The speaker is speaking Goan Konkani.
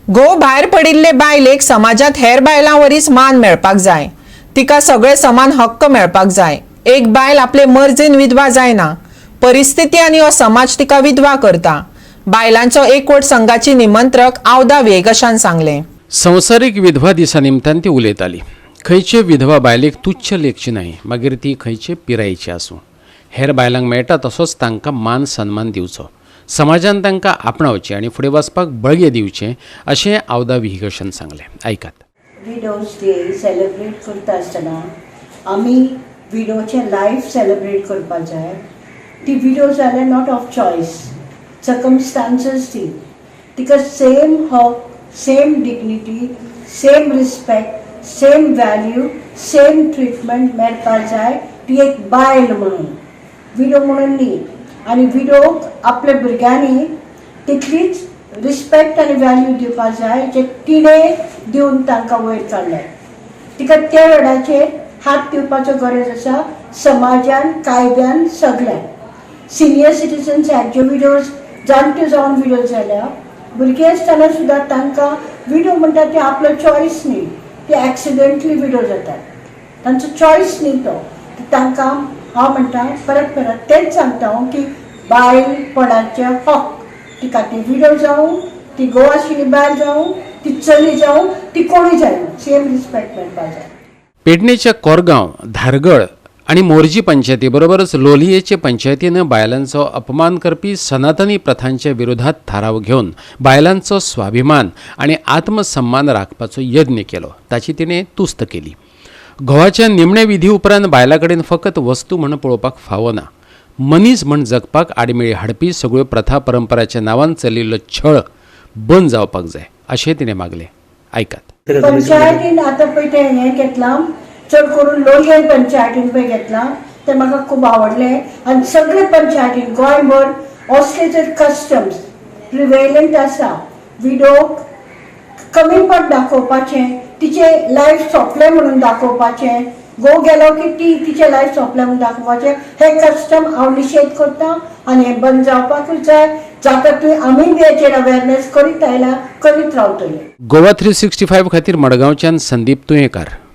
घोव भायर पडिल्ले बायलेक समाजांत हेर बायलां वरीच मान मेळपाक जाय. तिका सगळे समान हक्क मेळपाक जाय. एक बायल आपले मर्जीन विधवा जायना, परिस्थिती आनी हो समाज तिका विधवा करता. बायलांचो एकवट संघाची निमंत्रक आवदा वेगशान सांगलें. संवसारीक विधवा दिसा निमतान ती उलयताली. खंयचे विधवा बायलेक तुच्छ लेखची न्हय, मागीर ती खंयचे पिरायेची आसूं. हेर बायलांक मेळटा तसोच तांकां मान सन्मान दिवचो. समाजान तांकां आपणावचें आनी फुडें वचपाक बळगें दिवचें, अशें आवदा विहिगशन सांगलें. आयकात. विडोज डे सेलिब्रेट करता आसतना आमी विडोचें लायफ सेलिब्रेट करपाक जाय. ती विडो जाल्यार not of choice, circumstances ती. तिका सेम हक, same dignity, same respect, same value, same treatment मेळपाक जाय. ती एक बायल म्हणून, विडो म्हणून न्ही. आनी विडोक आपल्या भुरग्यांनी तितलीच रिस्पेक्ट आनी व्हॅल्यू दिवपाक जाय जे तिणें दिवन तांकां वयर काडले. तिका त्या वेळाचेर हात दिवपाचो गरज आसा समाजान, कायद्यान, सगळ्यान. सिनियर सिटीजन्स ॲक्ट, ज्यो विडोज, जाणट्यो जावन विडोज जाल्या, भुरगीं आसतना सुद्दां तांकां विडो म्हणटा ते आपलो चॉयस न्ही, ते एक्सिडेंटली विडो जातात, तांचो चॉयस न्ही तो. तांकां हांव म्हणटा, परत परत तेंच सांगता हांव की बायलपणाचे हक तिका, ती विडो जावं, ती घोव आशिल्ली बायल जावं, ती चली जावं, ती कोणूय जावं, सेम रिस्पेक्ट मेळपाक जाय. पेडणेच्या कोरगांव, धारगळ आनी मोरजी पंचायती बरोबरच लोलयेचे पंचायतीनं बायलांचो अपमान करपी सनातनी प्रथांच्या विरोधात थाराव घेवन बायलांचो स्वाभिमान आनी आत्मसन्मान राखपाचो यत्न केलो, ताची तिणें तुस्त केली. घोवाच्या निमण्या विधी उपरांत बायलां कडेन फकत वस्तू म्हण पळोवपाक फावना, मनीस म्हण जगपाक आडमेळी हाडपी सगळ्यो प्रथा परंपराच्या नांवान चलिल्लो छळ बंद जावपाक जाय, अशें तिणें मागलें. आयकात. पंचायतीन आतां पळय तें हें घेतलां, चड करून लोलयें पंचायतीन पळय घेतलां, तें म्हाका खूब आवडलें. आनी सगळे पंचायतीन गोंयभर असले जर कस्टम्स प्रिवेलंट आसा, विडोक कमीपण दाखोवपाचें, तिचें लायफ सोंपलें म्हणून दाखोवपाचें, घोव गेलो की ती तिचें लायफ सोंपलें म्हणून दाखोवपाचें, हे कस्टम हांव निशेध करता आनी हें बंद जावपाकूच जाय. जाता तुवें आमी बी हेचेर अवेरनेस करीत आयला, करीत रावतले. गोवा 365 खातीर मडगांवच्यान संदीप तुयेंकार.